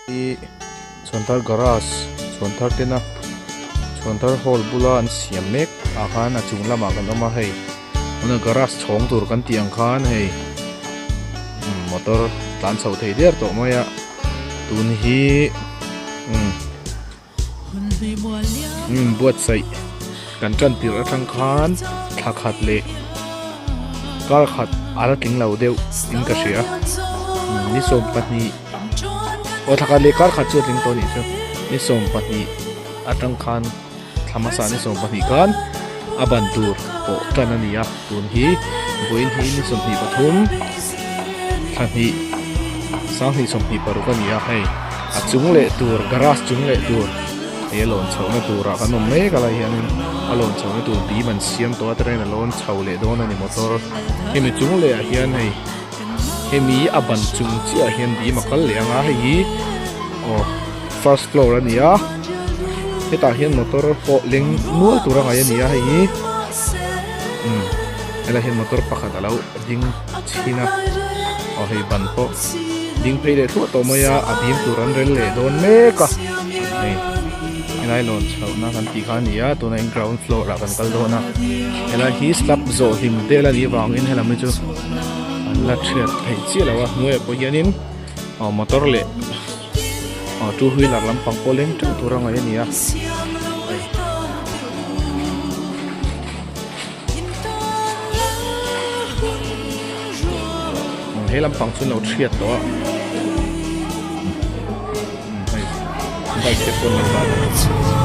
Hi Chhuanthar garage Chhuanthar tena Chhuanthar hall bula an siam mek ah khan a chung lamah kan awm a hei tuna garage chhawng tur kan tih ang khan hei umm motor tlan chhoh thei der tawh mai a tun hi umm umm buatsaih kan tan tirh atang khan thla khat leh kar khat a la tling lo deuh in ka hria ni 20 aw thla khat leh kar khat chu a tling tawh a nih chu ni 20 atang khan thla hmasa ni 20 khan a ban tur pawh tan a ni a tun hi vawiin hi ni 23 thla hnih 2026 a ni a hei a chung leh tur garage chung leh tur hei a lawn chhohna turah kan awm mek a lai hianin a lawn chhohna tur bim an siam tawh a train a lawn chho leh dawn a ni motor hemi chung leh ah hian hei hemi a ban chung chiah ah hian bim a kal leh ang a hei hi aw first floor a ni a hetah hian motor pawh leng nual tur a ngaih a ni a hei hi umm helai hian motor pakhat a lo ding chhin a aw hei ban pawh ding phei leh thluah tawh mai a a bim tur an rel leh dawn mek a hei helai lawn chhohna kan tih kha a ni a tunah hian ground floor ah kan kal dawn a helai hi slab zawh hlim te la nih avangin helam hi chu an la thiat thei chiah lo a hnuaiah pawh hianin aw motor leh aw two wheeler lampang pawh leng teuh tur a ngaih a ni a hei. He lampang chu an lo thiat tawh a hei bike te pawh an lo dah bawk.